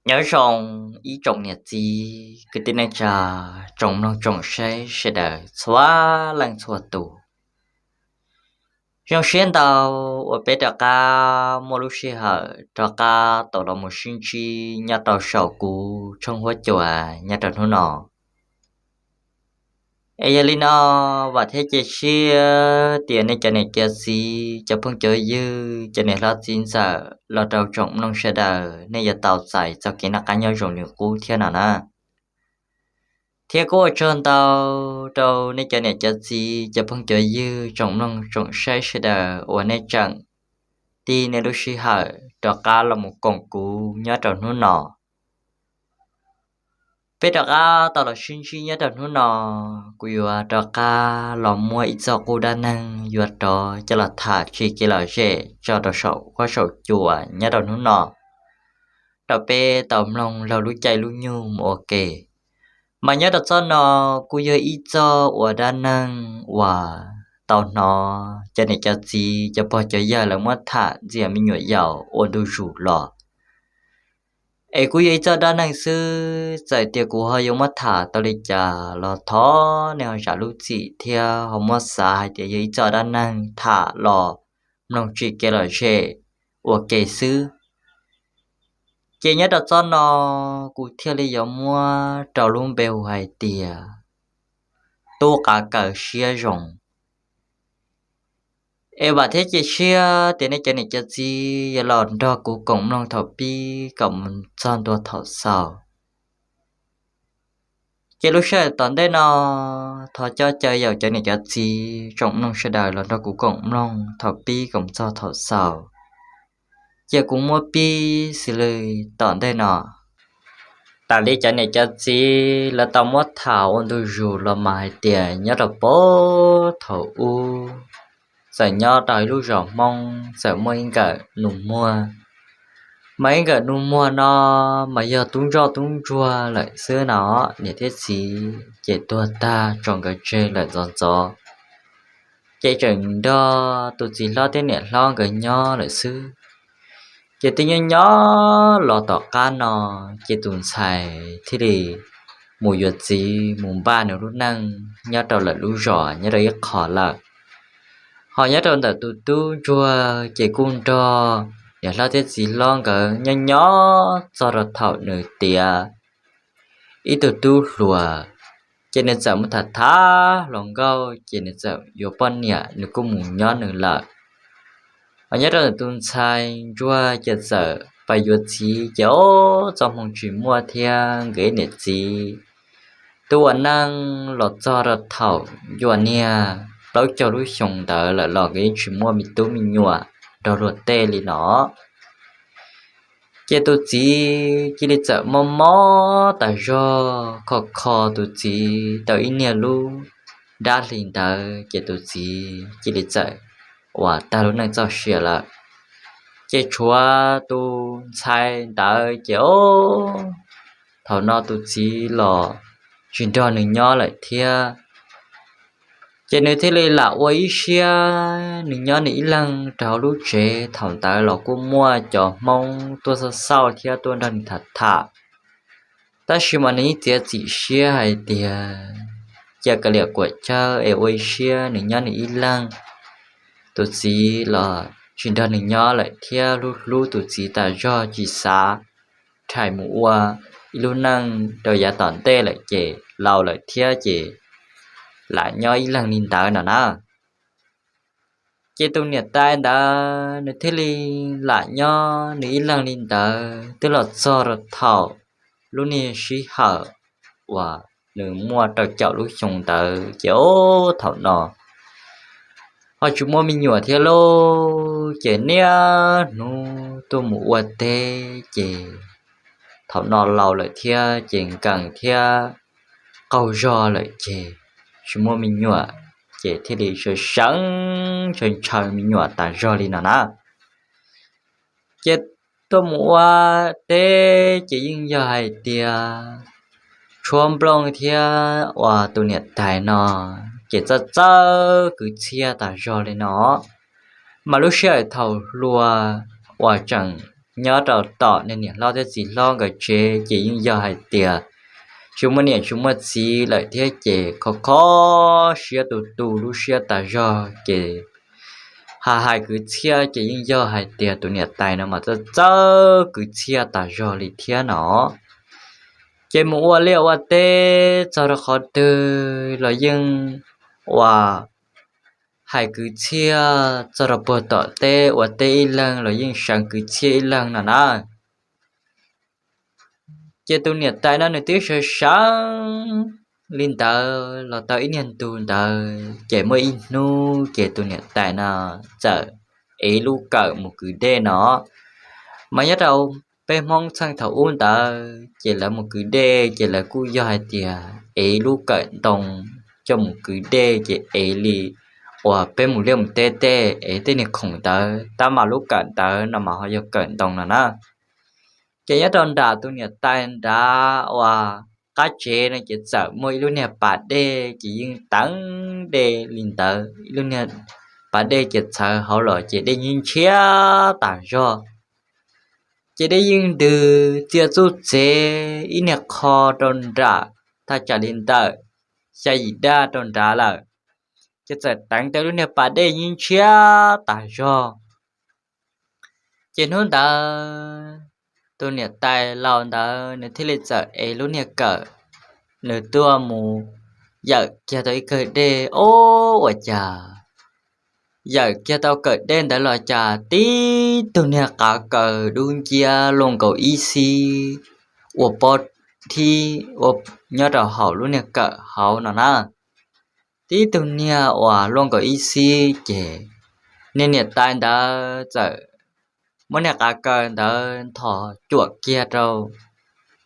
Nyob zoo ib tsoom niam txiv kwv tij neej tsa, tsoom mloog tsoom saib sawv daws txhua leej txhua tus. Zoo siab ntau uas peb rov qab muaj lub sij hawm rov qab tau los mus sib ntsib nyob rau saum kuv tshooj huab cua nyob rau hnub no. Es yog li no, vam thiab cia siab tias nej cov niam cov txiv, cov phooj cov ywg, cov niam hlob txiv ntxawm los rau tsoom mloog sawv daws, nej yuav tau txais txoj kev noj qab nyob zoo li qub thiab no na. Thiab kuj ua tsaug ntau rau nej cov niam cov txiv, cov phooj cov ywg, tsoom mloog tsoom saib sawv daws uas nej tseem tig nej lub sij hawm rov qab los mus koom kuv nyob rau hnub no. Peb rov qab tau los sib ntsib nyob rau hnub no, kuv yuav rov qab los muaj ib txoj qub dab neeg yuav rov coj los tham tsis kev lom zem tso rau saum huab saum cua nyob rau hnub no, rau peb tau mloog laug lub caij lub nyoog mus ua ke. Mas nyob rau txoj no kuj yog ib txoj uas dab neeg uas tau hnov cov niam cov txiv, cov pog cov yawg lawv muab tham ntxias me nyuam yaus ua ntu zus los. Es kuj yog ib txoj dab neeg xwb, txawm tias kuv ho yuav muab tham tau li cas los thov nej ho zam lub txim thiab ho muab xav hais tias yog ib txoj dab neeg tham los mloog tsis kev lom zem ua ke xwb. Ces nyob rau txoj no kuv thiaj li yuav muab rau lub npe hu hais tias Tub Qav Kaws Siab Zoo. Es vam thiab cia siab tias nej cov niam cov txiv yuav los nrog kuv koom mloog thaum pib kom mus txog ntua thaum xaus. Ces lub sij hawm tom ntej no, thov coj caw yaum cov niam cov txiv tsoom mloog sawv daws los nrog kuv koom mloog thaum pib kom mus txog thaum xaus. Ces kuv muab pib xws li tom ntej no. Tas li cov niam cov txiv lawv tau muab tham ua ntu zus los mas hais tias nyob rau puag thaum ub, txawm nyob rau ib lub zos Hmoob txawm muaj ib nkawm nus muag. Mas ib nkawm nus muag no mas yog tub ntsoj tub ntsuag lawm xwb no, niam thiab txiv ces tuag tag tso nkawd tseg lawm ntxov ntxov. Ces tseem nrog tus txiv hlob thiab niam hlob nkawd nyob lawm xwb. Ces twb nyob nyob los tom qab no, ces tus ntxhais thiaj li mus yuav txiv mus npaj nws lub neej nyob rau lawm lub zos nyob rau ib qho lawm. Ho nyob rau ntawm tus tub ntsuag ces kuj nrog niam hlob thiab txiv hlob nkawd nyob nyob txog rau thaum nws tiav ib tug tub hluas, ces nws txawm mus tham tham hluas nkauj ces nws txawm yuav poj niam nws kuj mus nyob nws lawm. Ho nyob rau tus ntxhais ntsuag ces txawm pais yuav txiv ces ob txoj hmoo tsis muaj thiab nkawd ib niam txiv twb ua neej los txog rau thaum yuav niag plaub caug lub xyoo ntawd lawm los nkawd yeej tsis muaj me tub me nyuam nrog luag tej li no. Ces tus txiv cia li txawm mob mob tas zog, kho kho tus txiv tau ib niag lub nrab hlis ntawd ces tus txiv cia li txawm uas tag lub neej txoj sia lawm. Ces tshuav tus ntxhais ntawd ces ob, thaum no tus txiv los tsis nrog nws nyob lawm thiab. Ces nws thiaj li lam ua ib siab nws nyob nws ib leeg rau hauv lub tsev. Thaum ntawd los kuj muaj cov Hmoob tuaj xauj xauj thiab tuaj nrog nws tham tham, tab sis mas nws yeej txiav txim siab hais tias cia kav liam kuam cawj es ua ib siab nws nyob nws ib leeg. Tus txiv los tsis nrog nws nyob lawm thiab, hlub hlub tus txiv tas zog tsis xav rhais mus ua ib lub neej rau yav tom ntej lawm ces laus lawm thiab ces lam nyob ib leeg li ntawd no na. Ces tus niam tais ntawd nws thiaj li lam nyob nws ib leeg li ntawd twb los txog rau thaum lub niag sij hawm uas nws muaj rau caum lub xyoo ntawd ces ob, thaum no ho tsis muaj me nyuam thiab lauj. Ces niaj hnub tuaj mus ua teb ces thaum no laus lawm thiab ces nkees thiab qaug zog lawm ces tsis muaj me nyuam, ces thiaj li sawv seev ntshaw ntshaw me nyuam tas zog li no na. Ces tuaj mus ua teb ces yeej yog hais tias tshuab nplooj thiab uas tus niam tais no ces txawj txawj kwv txhiaj tas zog li no. Mas lub sij hawm thaum hluas uas tseem nyob rau tom niam hlob thiab txiv hlob nkawd tsev ces yeej yog hais tias tsis muaj niam tsis muaj txiv lawm thiab ces kho kho siab tu tu lub siab tas zog ces hais hais kwv txhiaj ces yeej yog hais tias tus niam tais no mas txawj txawj kwv txhiaj tas zog li thiab no. Ces mus ua liaj ua teb txog rau qhov twg los yeej ua hais kwv txhiaj, txog rau puag tom teb ua teb ib leeg los yeej seev kwv txhiaj ib leeg no na. Ces tus niam tais no nws twb sawv sawv li ntawd los tau ib niag ntu ntawd ces muaj ib hnub ces tus niam tais no txawm ev lub kawm mus kwv dej no. Mas nyob rau peb Hmoob txheej thaum ub ntawd ces lawv mus kwv dej ces lawv kuj yog hais tias ev lub kawm ntoo coj mus kwv dej ces ev li uas peb mus liaj mus teb tej ev tej niag khoom ntawd tab mas lub kawm ntawd no mas ho yog kawm ntoo no na. Ces nyob rau nram tus niam tais nrad uas qab tsev no ces txawm muaj ib lub niag pas dej ces yeej teev dej li ntawd, ib lub niag pas dej ces txhawv hauv los ces dej yeej ntshiab tas zog. Ces dej yeej ntws txia txuj txev ib niag qho rau nram, thaj tsam li ntawm xya yim daj rau nrad lawm, ces txawm teev tau lub niag pas dej yeej ntshiab tas zog. Ces hnub ntawd tus niam tais laus ntawd nws thiaj li txawm ev lub niag kawm, nws tuaj mus yawm kiag tau ib kawm dej. Ob, ua cas yawm kiag tau kawm dej ntawd los cas tib tug niag qav kaws dub nciab luaj nkaus ib xib ua pob thib nyob rau hauv lub niag kawm hauv no na. Tib tug niag uas luaj nkaus ib xib ces niag niam tais ntawd txawm muab niag qav kaws ntawd nthos cuam kiag rau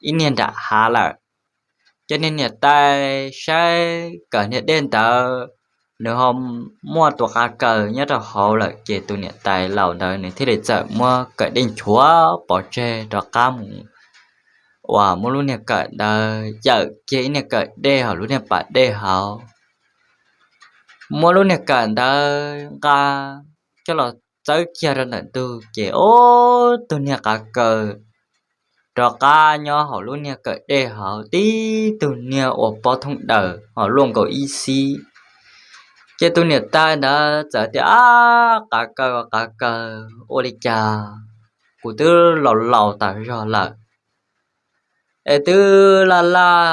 ib niag nram hav lawm. Ces niag niam tais saib kawm niag dej ntawd nws ho muaj tus qav kaws nyob rau hauv lawm ces tus niam tais laus ntawd nws thiaj li txawm muab kawm dej nchuav pov tseg rov qab mus uas muab lub niag kawm ntawd yawm kiag ib niag kawm dej hauv lub niag pas dej hauv, muab lub niag kawm ntawd nqa coj los txawb kiag rau ntawm ntug ces ob, tug niag qav kaws rov qab nyob hauv lub niag kawm dej hauv tib tug niag ua pob thooj daws ho luaj nkaus ib xib. Ces tus niam tais ntawd txawm tias, Ab, qav kaws, qav kaws, ua li cas kuv twb laus laus tas zog lawm es twb laj laj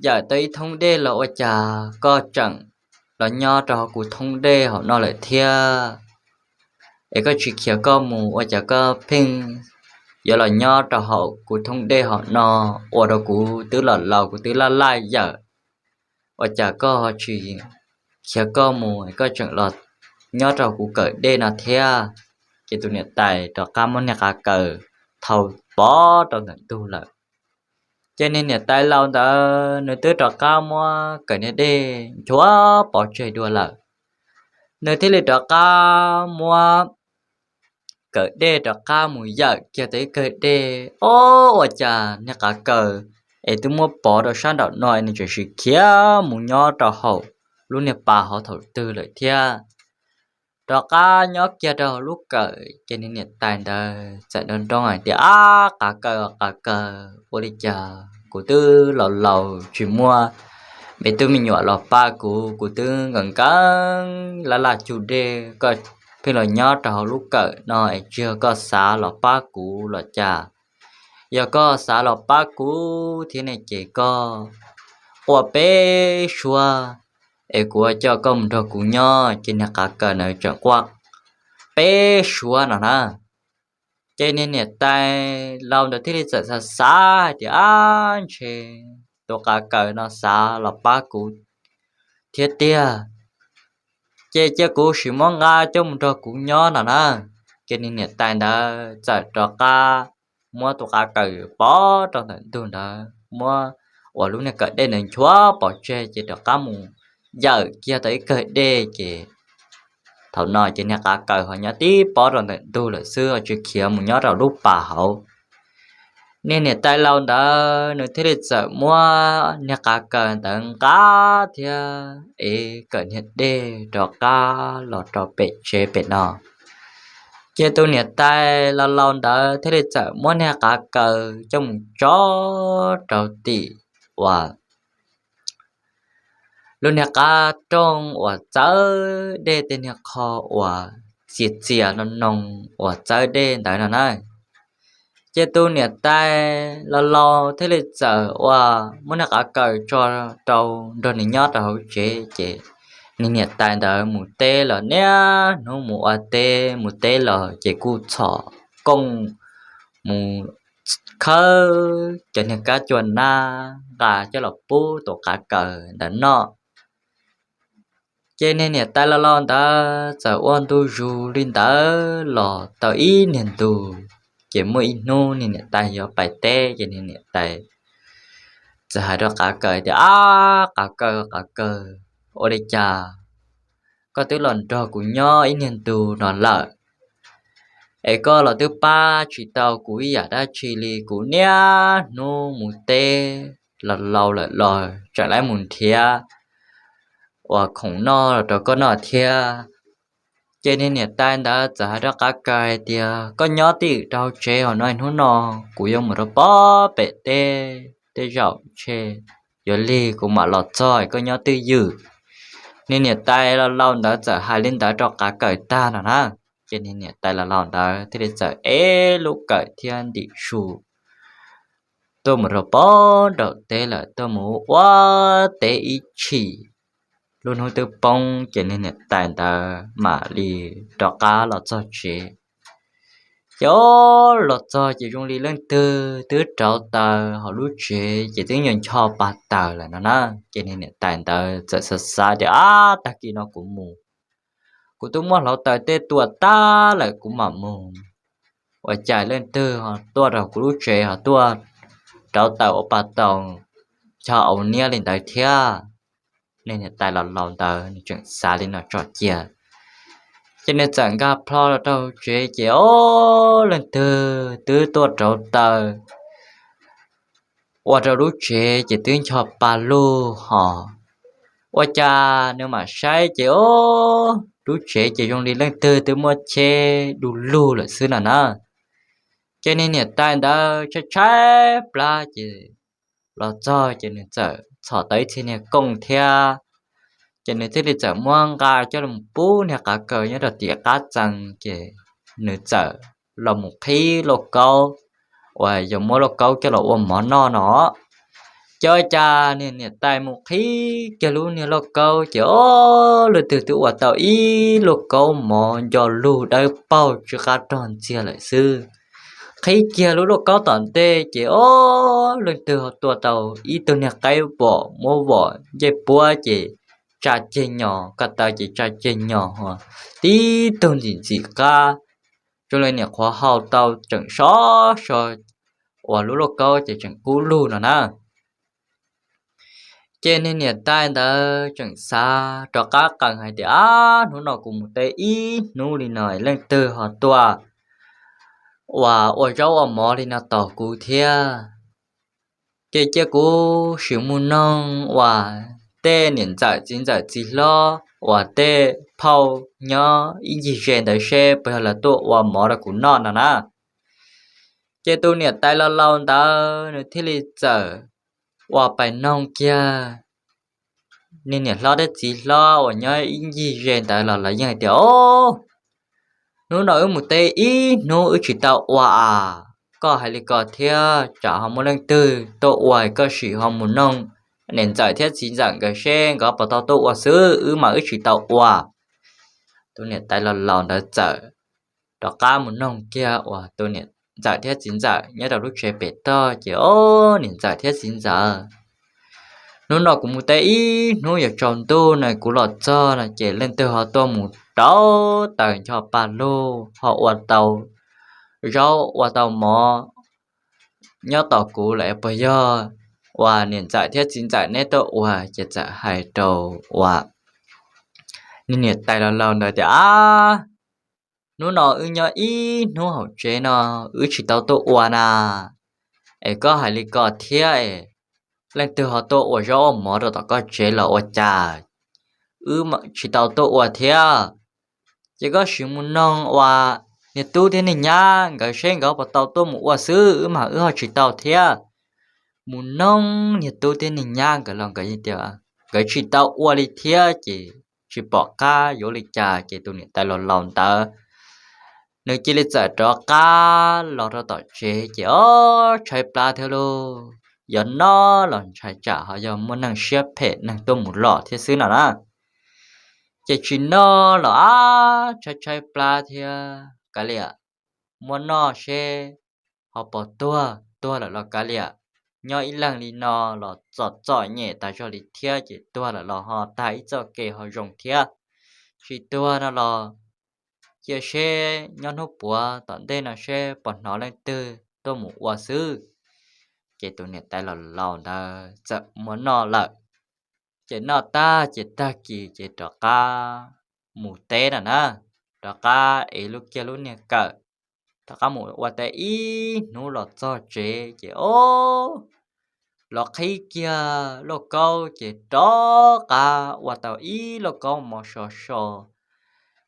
yawm tau ib thoob dej los ua cas koj tseem los nyob rau hauv kuv thoob dej hauv no lawm thiab? Es koj tsis khiav koj mus, ua cas koj pheej yuav los nyob rau hauv kuv thoob dej hauv no, ua rau kuv twb laus laus, kuv twb laj laj yawm, ua cas koj ho tsis khiav koj mus, koj tseem los nyob rau kuv kawm dej no thiab? Ces tus niam tais rov qab muab niag qav kaws thau pov rau ntawm ntug lawm. Ces niag niam tais laus ntawd nws twb rov qab muab kawm niag dej nchuav pov tseg dua lawm, nws thiaj li rov qab muab kawm dej rov qab mus yawm kiag tau ib kawm dej. Ob, ua cas niag qav kaws es twb muab pov rau sab nraum no es nws tseem sim khiav mus nyob rau hauv lub niag pas hauv thaum twg lawm thiab. Rov qab nyob kiag rau hauv lub kawm ces niag niam tais ntawd txawm nroo nroo hais tias, Ab, qav kaws, qav kaws, ua li cas kuv twb laus laus tsis muaj me tub me nyuam los pab kuv, kuv twb nkees nkees laj laj cug dej, koj pheej los nyob rau hauv lub kawm no es tsis yog koj xav los pab kuv los cas? Yog koj xav los pab kuv thiab ne ces koj quaj peb suab es kuv coj koj mus nrog kuv nyob. Ces niag qav kaws ntawd tseem quaj peb suab no na. Ces niag niam tais laus ntawd thiaj li txawm xav xav hais tias, Ab, ntshe tus qav kaws no xav los pab kuv thiab tiag, ces cia kuv sim muab nqa coj mus nrog kuv nyob no na. Ces niag niam tais ntawd txawm rov qab muab tus qav kaws pov rau ntawm ntug ntawd, muab uas lub niag kawm dej ntawd nchuav pov tseg ces rov qab mus yawm kiag tau ib kawm dej ces thaum no ces niag qav kaws ho nyob tib pob rau ntawm ntug lawm xwb, tsis khiav mus nyob rau lub pas hauv. Niag niam tais laus ntawd nws thiaj li txawm muab niag qav kaws ntawd nqa thiab ev kawm niag dej rov qab los rau pem tsev pem no. Ces tus niam tais laus laus ntawd thiaj li txawm muab niag qav kaws coj mus tso rau tim uas lub niag qab rooj uas txawb dej tej niag qho uas txias txias no no uas txawb dej ntawd no na. Ces tus niam tais laus laus thiaj li txawm uas muab niag qav kaws tso rau nrog nws nyob rau hauv tsev. Ces niag niam tais ntawd mus teb los niaj hnub mus ua teb mus teb los ces kuj txhom kooj mus khawb cov niag kab cua nab nqa coj los pub tus qav kaws ntawd noj. Ces niag niam tais laus laus ntawd txawm ua ntu zus li ntawd los tau ib niag ntu. Ces muaj ib hnub niag niam tais yuav pais teb ces niag niam tais txawm hais rau qav kaws tias, Ab, qav kaws, qav kaws, ua li cas koj twb los nrog kuv nyob ib niag ntu no lawm es koj los twb pab tsis tau kuv ib yam dab tsi li. Kuv niaj hnub mus teb los laus lawm los tseem lawv mus nrhiav uas khoom noj los rau koj noj thiab. Ces niag niam tais ntawd txawm hais rau qav kaws hais tias, Koj nyob twj ywm rau hauv tsev hauv no, hnub no kuv yuav mus rau pob pem teb, tej zaum tshe yuav lig kuv mam los txog, koj nyob twj ywm. Niag niam tais laus laus ntawd txawm hais li ntawd rau qav kaws tag no na. Ces niag niam tais laus laus ntawd thiaj li txawm ev lub kawm thiab ntim su tuaj mus rau pob nraum teb lawm, tuaj mus ua teb ib chim. Lub hnub twb poob ces niag niam tais ntawd mam li rov qab los txog tsev. Ces o, los txog ces zoo li leej twg twb rauv taws hauv lub tsev ces twb ncho ncho pa taws lawm no na. Ces niag niam tais ntawd txawm xav xav tias, Ab, tag kis no kuv mus, kuv twb muab hluav taws tej tua tag lawm kuv mam mus. Ua cas leej twg ho tuaj rau kuv lub tsev ho tuaj rauv taws ua pa taws ncho au niab li ntawd thiab? Niag niam tais laus laus ntawd nws tseem xav li no tso cia, ces nws txawm nkag plho los rau tsev ces o, leej twg twb tuaj rauv taws ua rau lub tsev ces twb ncho pa lug ho. Ua cas nws mam saib ces o, lub tsev ces zoo li leej twg twb muab cheb du lug lawm xwb no na. Ces niag niam tais ntawd tshaib tshaib plab ces los txog ces nws txawm txhom tau ib txhia niag kooj thiab, ces nws thiaj li txawm muab nqa coj los pub niag qav kaws nyob rau tim qab txee, ces nws txawm los mus qhib lauj kaub uas yog muab lauj kaub coj los ua mov noj no. Ces ua cas niag niam tais mus qhib kiag lub niag lauj kaub ces o, leej twg twb ua tau ib lauj kaub mov nco lug dawb paug tsw qab rog ntxiag lawm xwb. Qhib kiag lub lauj kaub tom ntej ces o, leej twg ho tua tau ib tug niag qaib vom muab vom ncej puab ces tsa ceg nyos, ko taw ces tsa ceg nyos ho, tib tug ntxim ntxim qab, zoo li niam qhuav hau tau tseem sov so uas lub lauj kaub ces tseem kub lug no na. Ces niag niam tais ntawd tseem xav rov qab qees hais tias, Ab, hnub no kuv mus teb ib hnub li no leej twg ho tuaj uas ua zaub ua mov li no tos kuv thiab? Ces cia kuv sim mus noog uas tej niam ntxawm txiv ntxawm txiv hlob uas tej phauj nyob ib ncig ze ntawd seb puas yog lawv tuaj ua mov rau kuv noj no na. Ces tus niam tais laus laus ntawd nws thiaj li txawm uas pais noog kiag niag niam hlob thiab txiv hlob uas nyob ib ncig ze ntawd los lawv yeej hais tias, O, hnub no wb mus teb ib hnub wb tsis tau ua as. Koj hais li ko thiab tsam ho muaj leej twg tuaj ua, koj sim ho mus noog niam ntxawm thiab txiv ntxawm nkawd seb nkawd puas tau tuaj ua xwb, wb mas wb tsis tau ua. Tus niam tais laus laus ntawd txawm rov qab mus noog kiag uas tus niam ntxawm thiab txiv ntxawm nyob rau lub tsev pem toj ces, O, niam ntxawm thiab txiv ntxawm, hnub no kuv mus teb ib hnub yuav tsaus ntuj no kuv los txog no ces leej twg ho tuaj mus rauv taws ncho pa lug ho ua tau zaub ua tau mov nyob tos kuv lawm, puas yog uas niam ntxawm thiab txiv ntxawm neb tuaj ua? Ces txawm hais rau uas niag niam tais laus laus ntawd tias, Ab, hnub no wb nyob ib hnub hauv tsev no wb tsis tau tuaj ua na. Es koj hais li ko thiab es leej twg ho tuaj ua zaub ua mov rau tom koj tsev los ua cas wb tsis tau tuaj ua thiab? Ces koj sim mus noog uas niag tub thiab niag nyab nkawd seb nkawd puas tau tuaj mus ua xwb, wb mas wb ho tsis tau thiab. Mus noog niag tub thiab niag nyab nkawd los nkawd tias nkawd tsis tau ua li thiab ces tsis pom qab yuav ua li cas ces tus niam tais laus laus ntawd nws cia li txawm rov qab los rau tom tsev ces ob tshaib plab thiab lauj, yuav noj los ntshai tsam ho yog muaj neeg siab phem neeg tuaj mus lom thiab xwb no na. Ces tsis noj los ab tshaib tshaib plab thiab kav liam muab noj seb ho pos tuag, tuag lawm los kav liam, nyob ib leeg li no los txom txom nyem tas zog li thiab ces tuag lawm los ho tag ib txoj kev ho zoo thiab, tsis tuag no los cia seb nyob hnub puav tom ntej no seb pos hnov leej twg tuaj mus ua xwb. Ces tus niam tais laus laus ntawd txawm muab noj lawm. Ces noj tag ces tag kis ces rov qab mus teb no na, rov qab ev lub kiag lub niag kawm, rov qab mus ua teb ib hnub los txog tsev ces ob los qhib kiag lauj kaub ces rov qab ua tau ib lauj kaub mov sov so,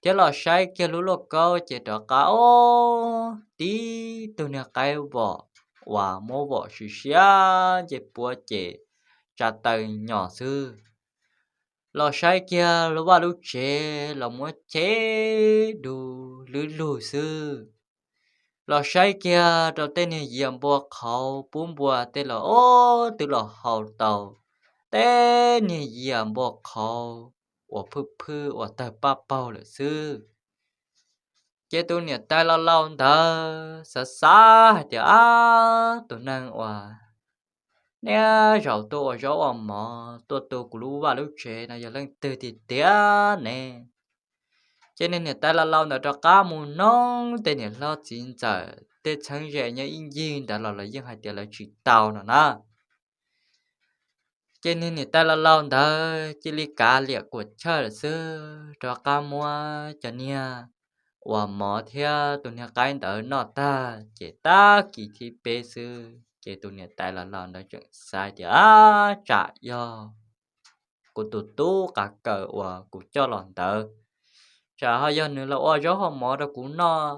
thiab los saib kiag lub lauj kaub ces rov qab ob tib tug niag qaib vom uas muab vom siav siav nce puab ces tsa taw nyos xwb. Los saib kiag lub vaj lub tsev los muab cheb du lwb lug xwb. Los saib kiag rau tej niag yias npua qhauv pub npua tej los ob twb los haus tau tej niag yias npua qhauv uas phwj phwj uas tawg paj paug lawm xwb. Ces tus niam tais laus laus ntawd xav xav hais tias, ab, tus neeg uas niaj zaus tuaj ua zaub ua mov tuaj tu kuv lub vaj lub tsev no yog leej twg tiag tiag ne? Ces niag niam tais laus laus ntawd rov qab mus noog tej niam hlob txiv ntxawm tej txheeb ze nyob ib ncig ntawd los lawv yeej hais tias lawv tsis tau no na. Ces niag niam tais laus laus ntawd cia li kav liam kuam chawj lawm xwb, rov qab muab cov niag uas mov thiab tus niag qaib ntawd noj tag ces tag kis thib peb xwb ces tus niam tais laus laus ntawd tseem xav tias, ab, tsam yog kuv tus tub qav kaws uas kuv coj los ntawd, tsam ho yog nws los ua zaub hau mov rau kuv noj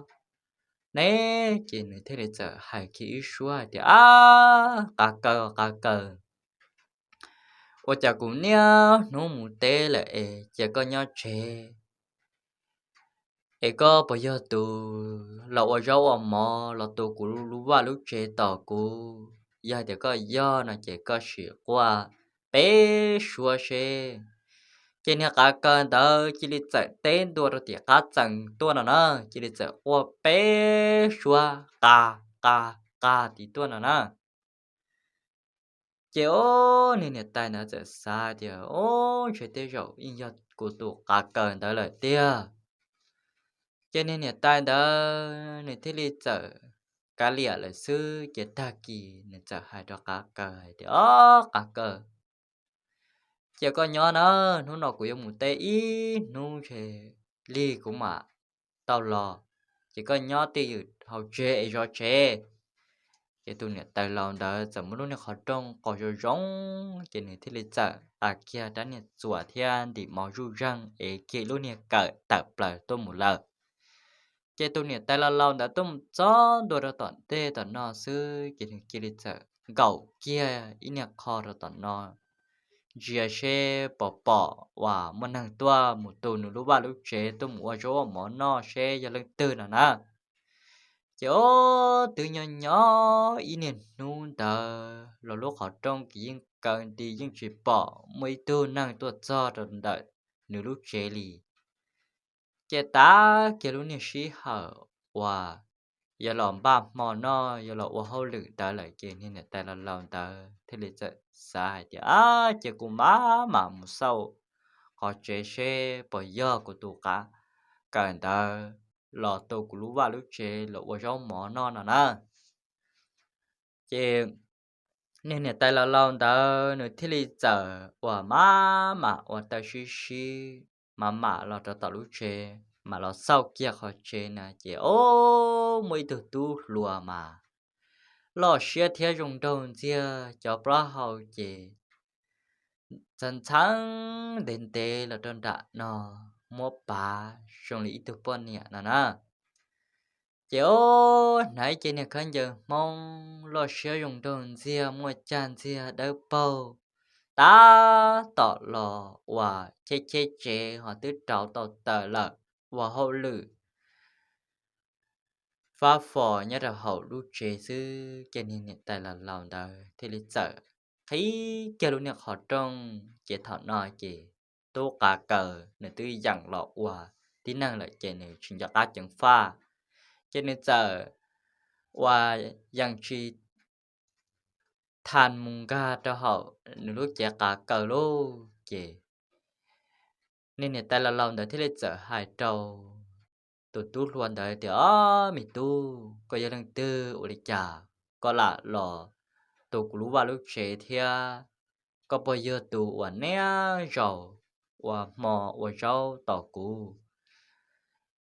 ne. Ces nws thiaj li txawm hais kiag ib suab hais tias, ab, qav kaws, qav kaws, ua cas kuv niaj hnub mus teb lawm es cia koj nyob tsev es koj puas yog tus los ua zaub ua mov los tu kuv lub vaj lub tsev tos kuv? Yog hais tias koj yog no ces koj sim quaj peb suab seb. Ces niag qav kaws ntawd cia li txawm teb ntua rau tim qab txee tuaj no na, cia li txawm quaj peb suab qa qa qa tim tuaj no na. Ces ob niag niam tais ntawd txawm xav tias, ob, ntshe tej zaum yeej yog kuv tus qav kaws ntawd lawm tiag. Ces niag niam tais ntawd nws thiaj li txawm kav liam lawm xwb ces tag kis nws txawm hais rau qav kaws hais tias, ob, qav kaws, cia koj nyob na, hnub no kuv yuav mus teb ib hnub ntshe lig kuv mam tau los, ces koj nyob twj ywm hauv tsev es zov tsev. Ces tus niam tais laus ntawd txawm muab lub niag qhov rooj qaus zoo zoo, ces nws thiaj li txawm a kiag rab niag txuas thiab ntim mov zuj zeeg es kiag lub niag kawm tawm plaws tuaj mus lawm. Ces tus niam tais laus laus ntawd tuaj mus txog ntua rau tom ntej tom no xwb ces nws cia li txawm nkaum kiag ib niag qho rau tom no ntsia seb pom pom uas muaj neeg tuaj mus tu nws lub vaj lub tsev tuaj mus ua zaub ua mov noj seb yog leej twg no na. Ces ob twb nyob nyob ib niag hnub ntawd los lub qhov rooj kis yeej kaw nti yeej tsis pom muaj ib tug neeg tuaj txog rau ntawm nws lub tsev li. Ces tag kiag lub niag sij hawm uas yuav los npaj hmo noj yuav los ua hauj lwm ntawd lawm ces niag niam tais laus laus ntawd thiaj li txawm xav hais tias, ab, ces kuv mam mam mus xauj qhov tsev seb puas yog kuv tus qav kaws ntawd los tu kuv lub vaj lub tsev los ua zaub mov noj no na. Ces niag niam tais laus laus ntawd nws thiaj li txawm uas mam mam ua taw sib sib mam mam los rau tom lub tsev mam los xauj kiag qhov tsev na ces ob muaj ib tug tub hluas mas loj siab thiab zoo nraug ntxiag, cov plaub hau ces txheev txheev ntev ntev los rau nram no, muab pav zoo li ib tug poj niam no na. Ces ob hnav ib ce niag khaub ncaws Hmoob loj siab zoo nraug ntxiag, muaj cag ntxiag dawb paug, tab tom los uas cheb cheb tsev ho twb rauv tau taws lawm, ua hauj lwm fab fo nyob rau hauv lub tsev xwb. Ces niag niam tais laus laus ntawd thiaj li txawm qhib kiag lub niag qhov rooj. Ces thaum no ces tub qav kaws nws twb yeem los ua tib neeg lawm ces nws tsis nco qab ceev faj, ces nws txawm ua yees tsis tha mus nkag rau hauv nws lub cev qav kaws lauj. Ces niag niam tais laus laus ntawd thiaj li txawm hais rau tus tub hluas ntawd tias, Ob, me tub, koj yog leej twg ua li cas koj lam los tu kuv lub vaj lub tsev thiab? Koj puas yog tus uas niaj zaus ua hmo ua zaub tos kuv?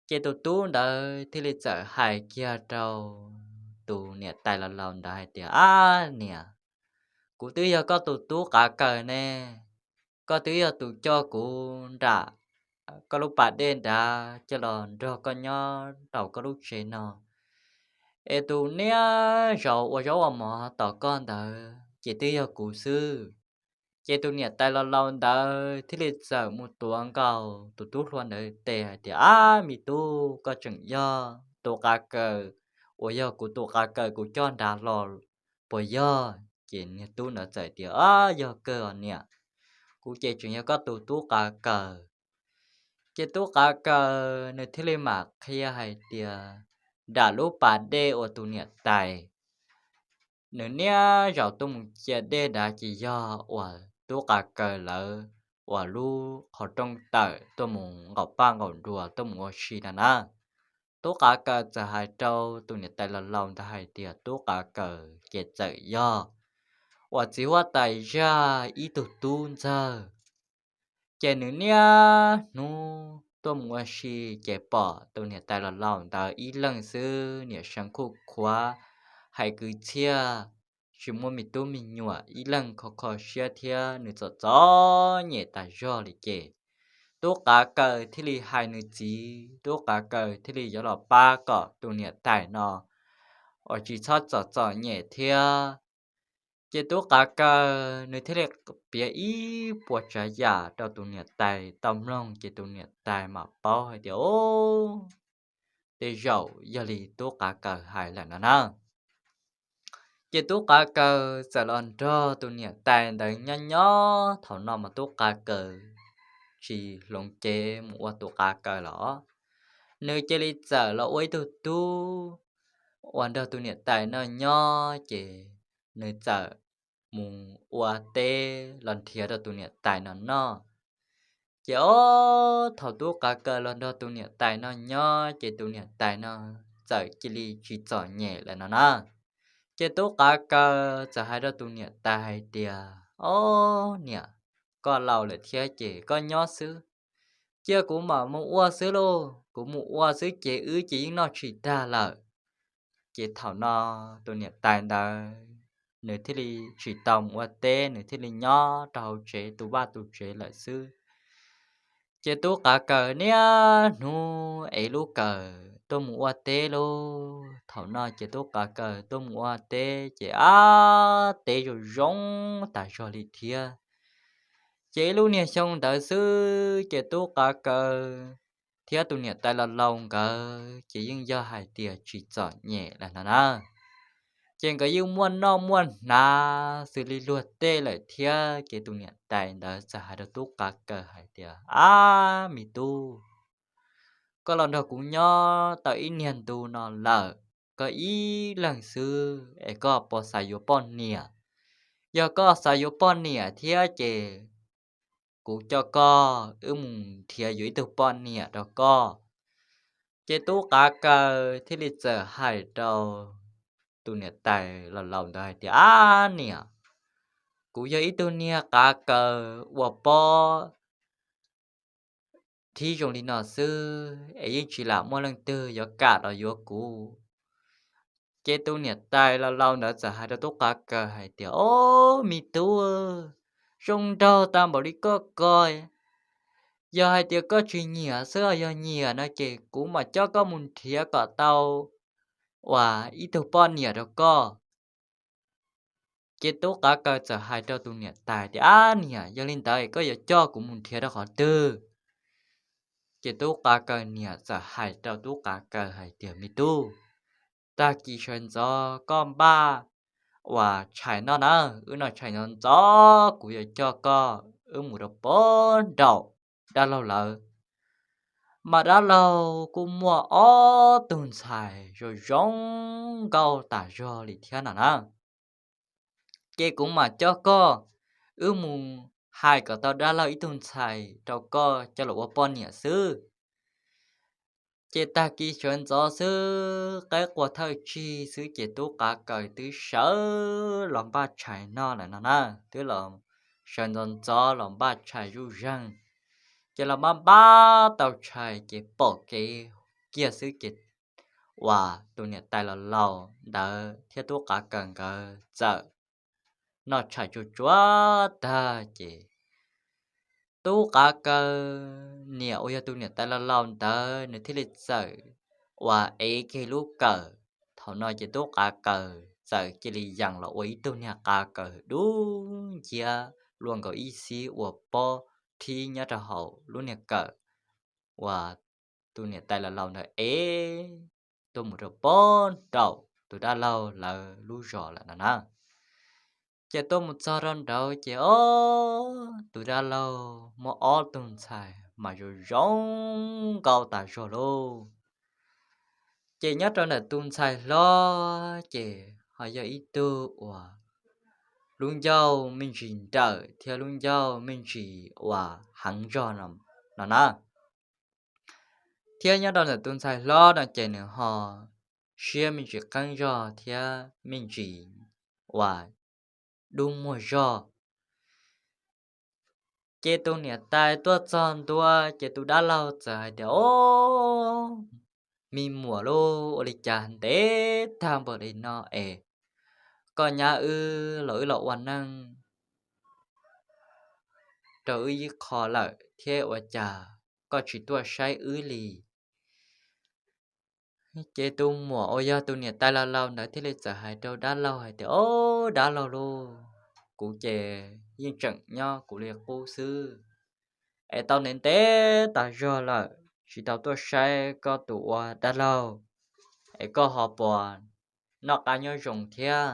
Ces tus tub ntawd thiaj li txawm hais kiag rau tus niam tais laus laus ntawd hais tias, Ab niam, kuv twb yog koj tus tub qav kaws ne, koj twb yog tus coj kuv nram koj lub pas dej nrad coj los nrog koj nyob rau koj lub tsev no, es tus niaj zaus ua zaub ua mov tos koj ntawd ces twb yog kuv xwb. Ces tus niam tais laus laus ntawd thiaj li txawm mus tuav nkaus tus tub hluas ntawd tes hais tias, Ab, me tub, koj tseem yog tus qav kaws uas yog kuv tus qav kaws kuv coj nrad los puas yog? Ces niag tub ntawd txawm tias, Ab, yog kawg os niam, kuv ces tseem yog koj tus tub qav kaws. Ces tub qav kaws nws thiaj li mam qhia hais tias, nram lub pas dej uas tus niam tais nws niaj zaus tuaj mus cia dej nrad ces yog uas tub qav kaws lawv uas lub qhov rooj tawm tuaj mus nqaum paj nqaum nruas tuaj mus ua si no na. Tub qav kaws txawm hais rau tus niam tais laus laus ntawd hais tias, Tub qav kaws ces txawm yog uas txiv huab tais zaj ib tug tub ntxawg. Ces nws niaj hnub tuaj mus ua si ces pom tus niam tais laus laus ntawd ib leeg xwb, niam seev khuj khuav, hais kwv txhiaj, tsis muaj me tub me nyuam, ib leeg kho kho siab thiab nws txom txom nyem tas zog li. Ces tub qav kaws thiaj li hais nws txiv, tub qav kaws thiaj li yuav los pab kom tus niam tais no uas tsis txhob txom txom nyem thiab. Ces tub qav kaws nws thiaj li piav ib puas tsav yam rau tus niam tais tau mloog, ces tus niam tais mam paub hais tias, Ob, tej zaum yog li tub qav kaws hais lawm no na. Ces tub qav kaws txawm los nrog tus niam tais ntawd nyob nyob. Thaum no mas tub qav kaws tsis hloov cev mus ua tus qav kaws los, nws cia li txawm los ua ib tug tub uas nrog tus niam tais no nyob. Ces nws txawm mus ua teb los nrhiav rau tus niam tais no noj. Ces ob, thaum tub qav kaws los nrog tus niam tais no nyob ces tus niam tais no txawm cia li tsis txom nyem lawm no na. Ces tub qav kaws txawm hais rau tus niam tais hais tias, Ob niam, koj laus lawm thiab ces koj nyob xwb, cia kuv mam mus ua xwb lauj, kuv mus ua xwb ces wb ces yeej noj tsis tag lawm. Ces thaum no tus niam tais ntawd nws thiaj li tsis tau mus ua teb, nws thiaj li nyob rau hauv tsev tu vaj tu tsev lawm xwb. Ces tub qav kaws niaj hnub ev lub kawm tuaj mus ua teb lauj. Thaum no ces tub qav kaws tuaj mus ua teb ces ab, teb zoo zoo tas zog li thiab. Ces ib lub niag xyoo ntawd xwb ces tub qav kaws thiab tus niam tais laus laus nkawd ces yeej yog hais tias tsis txom nyem lawm no na. Ces nkawd yeej muaj noj muaj hnav xws li luag tej lawm thiab. Ces tus niam tais ntawd txawm hais rau tub qav kaws hais tias, Ab me tub, koj los nrog kuv nyob tau ib niag ntu no lawm, koj ib leeg xwb es koj puas xav yuav poj niam? Yog koj xav yuav poj niam thiab ces kuv coj koj wb mus nrhiav yuav ib tug poj niam rau koj. Ces tub qav kaws thiaj li txawm hais rau tus niam tais laus laus ntawd hais tias, Ab niam, kuv yog ib tug niag qav kaws ua pob thib zoo li no xwb es yeej tsis lam muaj leej twg yuav kam los yuav kuv. Ces tus niam tais laus laus ntawd txawm hais rau tub qav kaws hais tias, Ob me tub, zoo nraug tag npaum li koj ko, yog hais tias koj tsis nyiam xwb, yog nyiam no ces kuv mam coj koj mus nrhiav kom tau uas ib tug poj niam rau koj. Ces tub qav kaws txawm hais rau tus niam tais tias, Ab niam, yog li ntawd koj yuav coj kuv mus nrhiav rau qhov twg? Ces tub qav kaws niam txawm hais rau tub qav kaws hais tias, Me tub, tag kis sawv ntxov koj npaj uas tshais noj na, wb noj tshais ntxov ntxov kuv yuav coj koj wb mus rau pem nraum dab laug lawv. Mas dab laug kuj muaj ob tug ntxhais zoo zoo nkauj tas zog li thiab no na. Ces kuv mam coj koj wb mus hais kom tau dab laug ib tug ntxhais rau koj coj los ua poj niam xwb. Ces tag kis sawv ntxov xwb, qaib qua thawj tsig xwb ces tub qav kaws twb sawv los npaj tshais noj lawm no na, twb los sawv ntxov ntxov los npaj tshais zuj zeeg. Ces los npaj npaj tau tshais ces pom kev kiag xwb ces uas tus niam tais laus laus ntawd thiab tub qav kaws nkawd txawm noj tshais tsuag tsuag tag ces tub qav kaws niam uas yog tus niam tais laus laus ntawd nws thiaj li txawm uas ev kiag lub kawm. Thaum no ces tub qav kaws txawm cia li yees los ua ib tug niag qav kaws dub nciab luaj nkaus ib xib uas pob rhib nyob rau hauv lub niag kawm uas tus niam tais laus laus ntawd ev tuaj mus rau pem nraum tus dab laug lawv lub zos lawm no na. Ces tuaj mus txog rau nraud ces ob tus dab laug muaj ob tug ntxhais mas zoo zoo nkauj tas zog lauj. Ces nyob rau ntawm tus ntxhais hlob ces ho yog ib tug uas lub ncauj me ntsis nrawm thiab lub ncauj me ntsis uas heev zog no na. Thiab nyob rau ntawm tus ntxhais hlob no ces nws ho siab me ntsis qeeb zog thiab me ntsis uas dub muag zog. Ces tus niam tais tuaj txog ntua ces tus dab laug txawm hais tias, Ob, me muam lauj, ua li cas ntev tag npaum li no es koj nyab wb los wb los ua neej rau wb ib qho lawm thiab ua cas koj tsis tuaj saib wb li? Ces tus muam uas yog tus niam tais laus laus ntawd thiaj li txawm hais rau dab laug hais tias, Ob, dab laug lauj, kuv ces yeej tseem nyob kuv li qub xwb es tau ntev ntev tas zog lawm tsis tau tuaj saib koj tus ua dab laug, es koj ho puas noj qab nyob zoo thiab?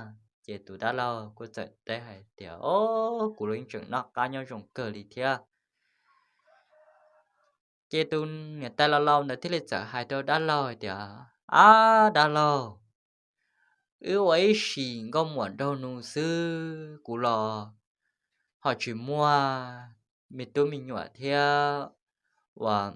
Ces tus dab laug kuj txawm teb hais tias, Ob, kuv los yeej tseem noj qab nyob zoo kawg li thiab. Ces tus niam tais laus laus ntawd thiaj li txawm hais rau dab laug hais tias, Ab, dab laug, wb ua ib sim nkauj muam nraug nus xwb, kuv los ho tsis muaj me tub me nyuam thiab uas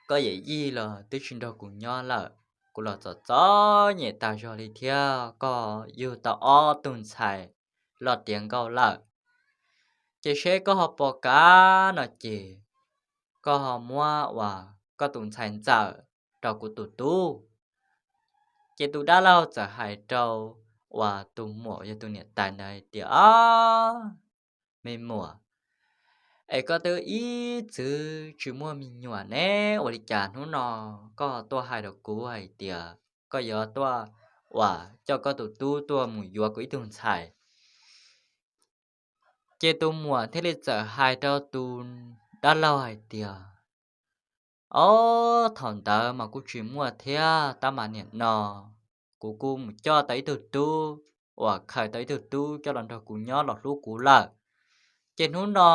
koj yawm yij los twb tsis nrog kuv nyob lawm. Kuv los txom txom nyem tas zog li thiab, koj yug tau ob tug ntxhais loj tiav nkauj lawm. Ces seb koj ho puas kam no ces koj ho muab uas koj tus ntxhais ntxawm rau kuv tus tub. Ces tus dab laug txawm hais rau uas tus muam yog tus niam tais ntawd hais tias, Ob, me muam, es koj twb ib txwm tsis muaj me nyuam ne, ua li cas hnub no koj tuaj hais rau kuv hais tias koj yuav tuaj uas coj koj tus tub tuaj mus yuav kuv ib tug ntxhais? Ces tus muam thiaj li txawm hais rau tus dab laug hais tias, Ob, thaum ntawd mas kuj tsis muaj thiab, tab mas niam no kuv kuj mus coj tau ib tug tub uas khaws tau ib tug tub coj los nrog kuv nyob los hlub kuv lawm. Ces hnub no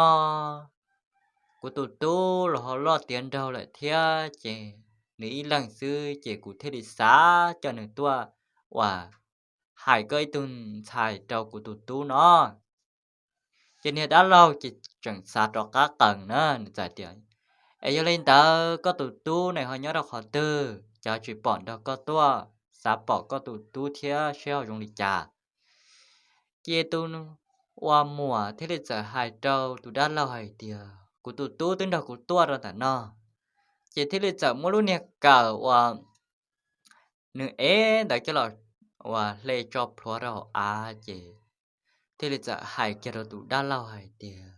kuv tus tub los ho loj tiav nraug lawm thiab, ces nws ib leeg xwb ces kuv thiaj li xav coj nws tuaj uas hais koj ib tug ntxhais rau kuv tus tub no. Ces niag dab laug ces tseem xav rov qab qees na, nws txawm tias, Es yog li ntawd koj tus tub ne ho nyob rau qhov twg, cas tsis pom nrog koj tuaj? Xav pom koj tus tub thiab seb ho zoo li cas. Ces tus ua muam thiaj li txawm hais rau tus dab laug hais tias, Kuv tus tub twb nrog kuv tuaj rau ntawm no. Ces thiaj li txawm muab lub niag kawm uas nws ev ntawd coj los uas hle tso plhuav rau hauv av, ces thiaj li txawm hais kiag rau tus dab laug hais tias,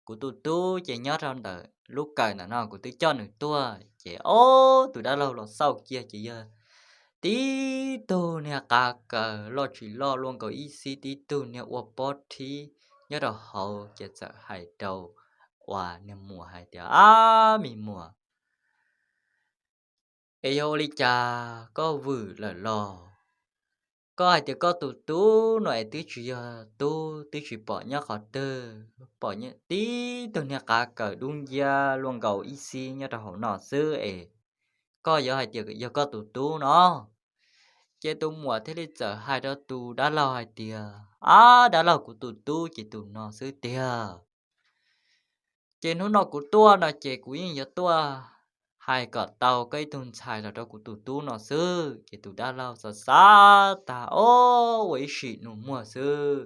Kuv tus tub ces nyob rau ntawm lub kawm ntawm no, kuv twb coj nws tuaj. Ces ob tug dab laug los xauj kiag ces yog tib tug niag qav kaws loj tsis loj luaj nkaus ib xib, tib tug niag ua pob thib nyob rau hauv, ces txawm hais rau uas niag muam hais tias, Ab, me muam, es yog ua li cas koj vwm lawm los? Koj hais tias koj tus tub no es twb tsis yog tub, twb tsis pom nyob qhov twg, pom tib tug niag qav kaws dub nciab luaj nkaus ib xib nyob rau hauv no xwb es koj yuav hais tias yog koj tus tub no? Ces tus muam thiaj li txawm hais rau tus dab laug hais tias, Ab, dab laug, kuv tus tub ces tus no xwb tiag. Ces hnub no kuv tuaj no ces kuv yeej yuav tuaj hais kom tau koj ib tug ntxhais los rau kuv tus tub no xwb. Ces tus dab laug xav xav tas, Ob, ua ib sim nus muag xwb,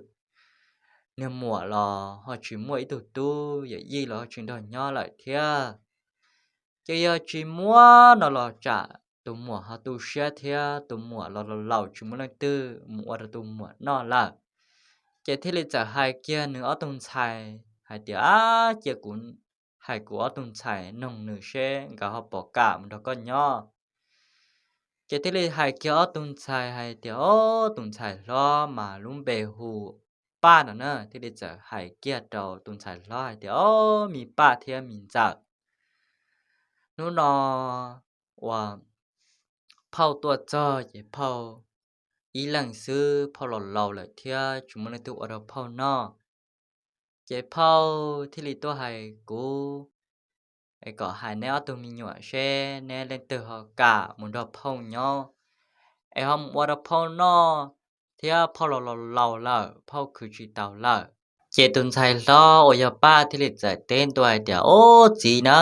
niag muam los ho tsis muaj ib tug tub, yawm yij los ho tsis nrog nyob lawm thiab. Ces yog tsis muab no los tsam tus muam ho tu siab thiab, tus muam los laus laus tsis muaj leej twg mus ua rau tus muam noj lawm. Ces thiaj li txawm hais kiag nws ob tug ntxhais hais tias, Ab, cia kuv hais kuv ob tug ntxhais noog nws seb nkawd ho puas kam mus nrog koj nyob. Ces thiaj li hais kiag ob tug ntxhais hais tias, Ob, tus ntxhais hlob mas lub npe hu Paj no na. Thiaj li txawm hais kiag rau tus ntxhais hlob hais tias, Ob, me Paj thiab me Ntxawm, hnub no uas phauj tuaj txog ces phauj ib leeg xwb, phauj los laus lawm thiab tsis muaj leej twg ua rau phauj noj. Ces phauj thiaj li tuaj hais kuv es kom hais neb ob tug me nyuam seb neb leej twg ho kam mus nrog phauj nyob es ho mus ua rau phauj noj, thiab phauj los laus lawm, phauj khwv tsis tau lawm. Ces tus ntxhais hlob uas yog Paj thiaj li txawm teb ntua hais tias, Ob, txiv na,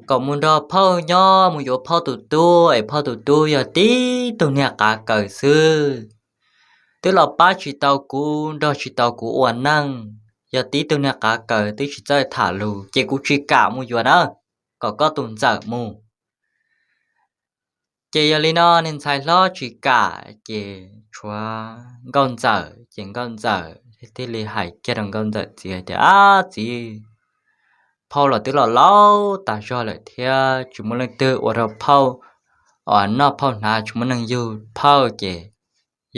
kom mus nrog phauj nyob, mus yuav phauj tus tub es phauj tus tub yog tib tug niag qav kaws xwb, twb los pab tsis tau kuv, nrog tsis tau kuv ua neej, yog tib tug niag qav kaws twb tsis txawj tham lus, ces kuv tsis kam mus yuav na, kom koj tus Ntxawm mus. Ces yog li no niag ntxhais hlob tsis kam, ces tshuav Nkauj Ntxawm, ces Nkauj Ntxawm thiaj li hais kiag rau Nkauj Ntxawm txiv hais tias, Ab txiv, phauj los twb los laus tas zog lawm thiab tsis muaj leej twg ua rau phauj noj phauj hnav, tsis muaj neeg yug phauj, ces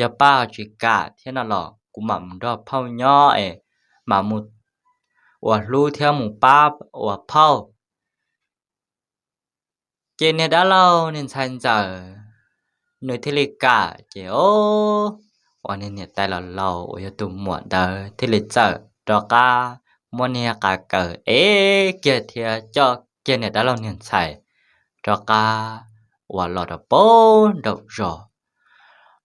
yog Paj tsis kam thiab no los kuv mam mus nrog phauj nyob es mam mus ua hlub thiab mus pab ua phauj. Ces niag dab laug niag ntxhais ntxawm nws thiaj li kam, ces o, uas niag niam tais los laus uas yog tus muam ntawd thiaj li txawm rov qab muab niag qav kaws ev kiag thiab coj kiag niag dab laug niag ntxhais rov qab uas los rau pem nraum zos.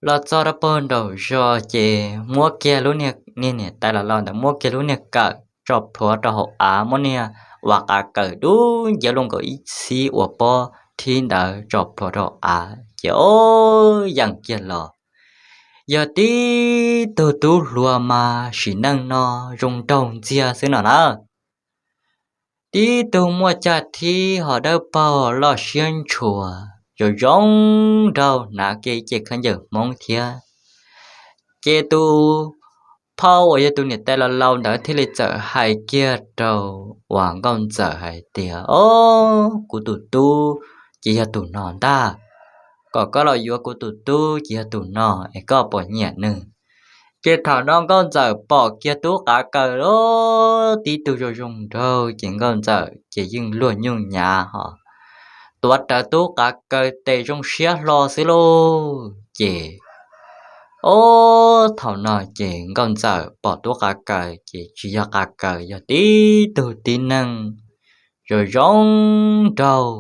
Los txog rau pem nraum zos ces muab kiag lub niag, niag niam tais los laus ntawd muab kiag lub niag kawm tso plhuav rau hauv av, muab niag uas qav kaws dub nciab luaj nkaus ib txhib uas pob thib ntawd tso plhuav rau av, ces o, yeej kiag los. Yog tib tug tub hluas mas sim neej no zoo nraug ntxiag xwb no na. Tib tug muaj cag thib ho dawb paug loj siab ntshua, zoo zoo nraug, hnav kiag ib ce khaub ncaws Hmoob thiab. Ces tus phauj uas yog tus niam tais los laus ntawd thiaj li txawm hais kiag rau uas Nkauj Ntxawm hais tias, O, kuv tus tub ces yog tus no ntag, kom koj los yuav kuv tus tub ces yog tus no es koj puas nyiam nws? Ces thaum no Nkauj Ntxawm pom kiag tub qav kaws tib tug zoo zoo nraug ces Nkauj Ntxawm ces yeej luag nyuj nyav ho tuav rawv tub qav kaws tes zoo siab hlo xwb lauj. Ces o, thaum no ces Nkauj Ntxawm pom tub qav kaws ces tsis yog qav kaws, yog tib tug tib neeg zoo zoo nraug.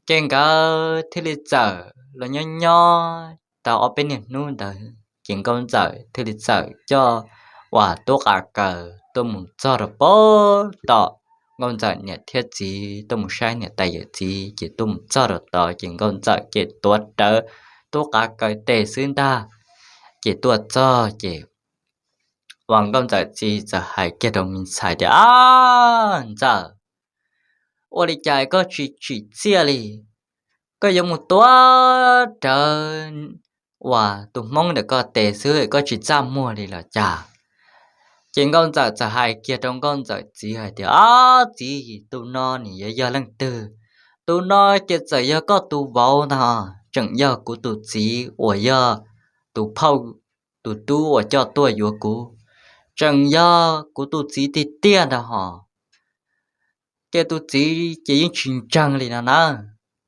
Ces nkawd thiaj li txawm los nyob nyob tau ob peb niag hnub ntawd ces Nkauj Ntxawm thiaj li txawm coj uas tub qav kaws tuaj mus txog rau pem tom Nkauj Ntxawm niam thiab txiv, tuaj mus saib niam tais yawm txiv, ces tuaj mus txog rau tod ces Nkauj Ntxawm ces tuav rawv tub qav kaws tes xwb ntag. Ces tuaj txog ces uas Nkauj Ntxawm txiv txawm hais kiag rau me ntxhais tias, Ab Ntxawm, ua li cas koj tsis tsim txiaj li? Koj yuav mus tuav rawv uas tus Hmoob ntawm koj tes xwb koj tsis txaj muag li los cas? Ces Nkauj Ntxawm txawm hais kiag rau Nkauj Ntxawm txiv hais tias, Ab txiv, tus no nws yuav yog leej twg? Tus no ces txawm yog koj tus vauv ntag. tseem yog kuv tus txiv uas yog tus phauj, tus tub uas coj tuaj yuav kuv, tseem yog kuv tus txiv tiag tiag ntag hos. Ces tus txiv ces yeej tsis ntseeg li no na.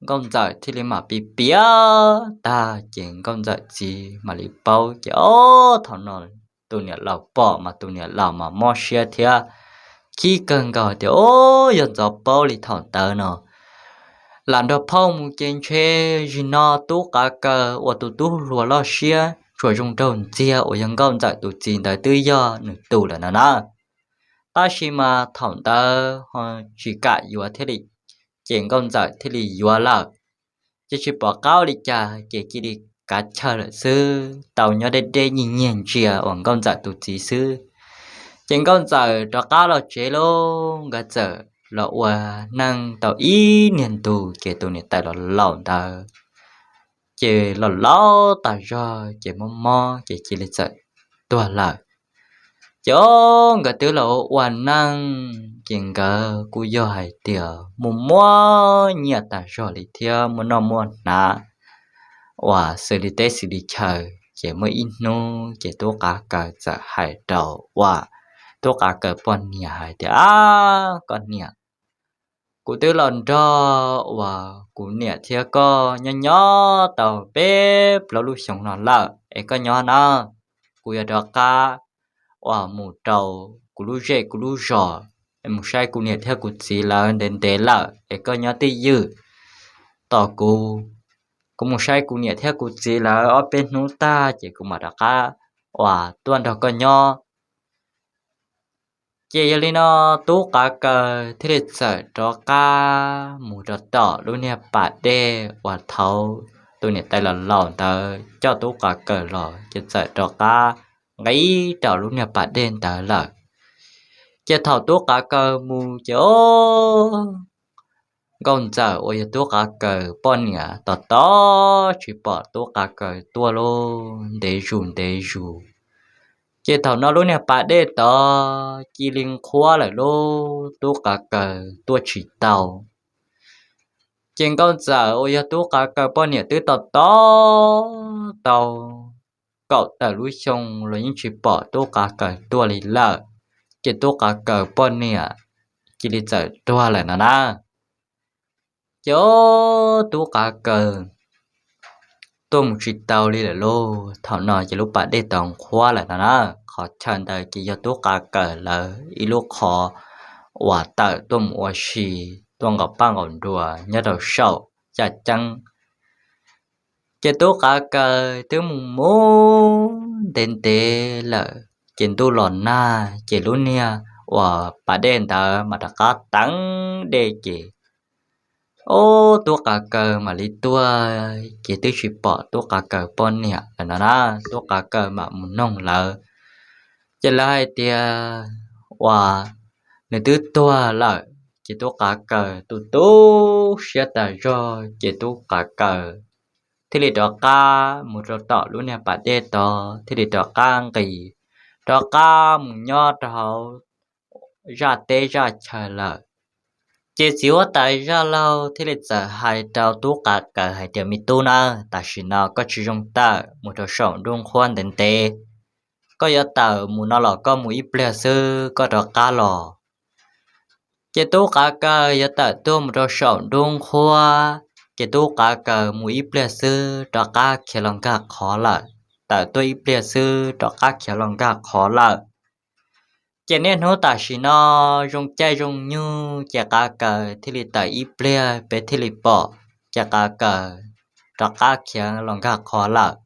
Nkauj Ntxawm thiaj li mam piav piav tag ces Nkauj Ntxawm txiv mam li paub ces ob thaum no tus niam laus pom mas tus niam laus mas mob siab thiab khib kawg nkaus tias, Ub, yog ntxov paub li thaum ntawd no, lam nrog phauj mus ces ntshe zaum no tub qav kaws uas tus tub hluas loj siab tsuas zoo nraug ntxiag uas yog Nkauj Ntxawm tus txiv ntawd twb yog nws tus lawm no na. Tab sis mas thaum ntawd ho tsis kam yuav thiaj li, ces Nkauj Ntxawm thiaj li yuav lawm. Ces tsis pom qab ua li cas ces cia li kav chaw lawm xwb, tau nyob deb deb nyiag nyiag ntsia uas Nkauj Ntxawm tus txiv xwb. Ces Nkauj Ntxawm rov qab los tsev lauj, nkawd txawm los ua neej tau ib niag ntus ces tus niam tais los laus ntawd ces los laus tas zog ces mob mob ces cia li txawm tuag lawm. Ces ob nkawd twb los ua neej ces nkawd kuj yog hais tias muaj muaj nyiaj tas zog li thiab muaj noj muaj hnav uas xws li teb xws li chaw. Ces muaj ib hnub ces tub qav kaws txawm hais rau uas tub qav kaws poj niam hais tias, Ab, koj niam, kuv twb los nrog uas kuv niam thiab koj nyob nyob tau peb plaub lub xyoo no lawm es koj nyob na, kuv yuav rov qab uas mus rau kuv lub zej kuv lub zos, mus saib kuv niam thiab kuv txiv lawv ntev ntev lawm es koj nyob twj ywm tos kuv. Kuv mus saib kuv niam thiab kuv txiv lawv ob peb hnub tag ces kuv mam rov qab uas tuaj nrog koj nyob. Ces yog li no tub qav kaws thiaj li txawm rov qab mus rau tom lub niag pas dej uas thaum tus niam tais los laus ntawd coj tub qav kaws los ces txawm rov qab nqis rau lub niag pas dej ntawd lawm. Ces thaum tub qav kaws mus ces ob nkauj ntxawm uas yog tub qav kaws poj niam tos tos tsis pom tub qav kaws tuaj lauj, ntev zus ntev zus. Ces thaum no lub niag pas dej tod cia li nqhuab lawm lauj, tub qav kaws tuaj tsis tau. Ces nkauj ntxawm uas yog tub qav kaws poj niam twb tos tos tau kaum tawm lub xyoo los yeej tsis pom tub qav kaws tuaj li lawm. Ces tub qav kaws poj niam cia li txawm tuag lawm no na. Ces ob tub qav kaws tuaj mus tsis tau li lawm lauj, thaum no ces lub pas dej tod nqhuab lawm no na. Qhov chaw ntawd ces yog tub qav kaws lawv ib lub qhov uas tawm tuaj mus ua si, tuaj nqaum paj nqaum nruas nyob rau saum yaj ceeb. Ces tub qav kaws twb mus mus ntev ntev lawm ces ntuj los nag ces lub niag uas pas dej ntawd mas rov qab teev dej ces ob tub qav kaws mam li tuaj ces twb tsis pom tub qav kaws poj niam lawm no na. Tub qav kaws mam mus noog lawv ces lawv hais tias uas nws twb tuag lawm. Ces tub qav kaws tu tu siab tas zog ces tub qav kaws thiaj li rov qab mus rau tom lub niag pas dej tod thiaj li rov qab nqis rov qab mus nyob rau hauv zaj teb zaj chaw lawm. Ces txiv huab tais zaj laug thiaj li txawm hais rau tub qav kaws hais tias, Me tub na, tam sim no koj tsis zoo tawm mus rau saum nruab nqhuab ntev ntev, koj yuav tawm mus no los koj mus ib pliag xwb koj rov qab los. Ces tub qav kaws yuav tawm tuaj mus rau saum nruab nqhuab, ces tub qav kaws mus ib pliag xwb rov qab khiav los nkag qhov lawm, tawm tuaj ib pliag xwb rov qab khiav los nkag qhov lawm. Ces niaj hnub tam sim no zoo caij zoo nyoog ces qav kaws thiaj li tawm ib pliag peb thiaj li pom, ces qav kaws rov qab khiav los nkag qhov lawm.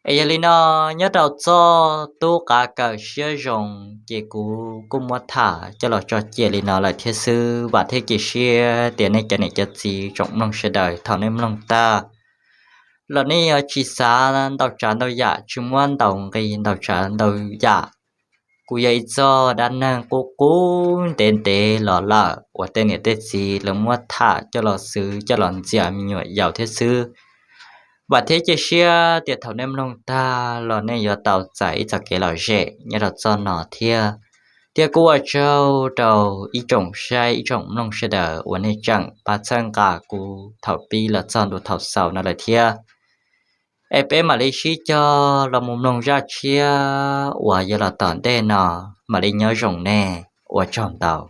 Es yog li no, nyob rau txoj tub qav kaws siab zoo, ces kuv kuj muab tham coj los tso cia li no lawm thiab xwb. Vam thiab cia siab tias nej cov niam cov txiv tsoom mloog sawv daws thaum nej mloog tag los nej yuav tsis xav ntau tsav ntau yam, tsis muab ntaus nqi ntau tsav ntau yam. Kuv yog ib txoj dab neeg qub qub ntev ntev los lawm uas tej niam tej txiv lawv muab tham coj los xwv coj los ntxias me nyuam yaus thiab xwb. Vam thiab cia siab tias thaum nej mloog tag los nej yuav tau txais ib txoj kev lom zem nyob rau txoj no thiab. Thiab kuj ua tsaug rau ib tsoom saib ib tsoom mloog sawv daws uas nej tseem pab txhawb nqa kuv thaum pib los txog ntua thaum xaus no lawm thiab. Es peb mam li sib cog los mus mloog zaj tshiab uas yuav los tom ntej no, mam li nyob zoo nej, ua tsaug ntau.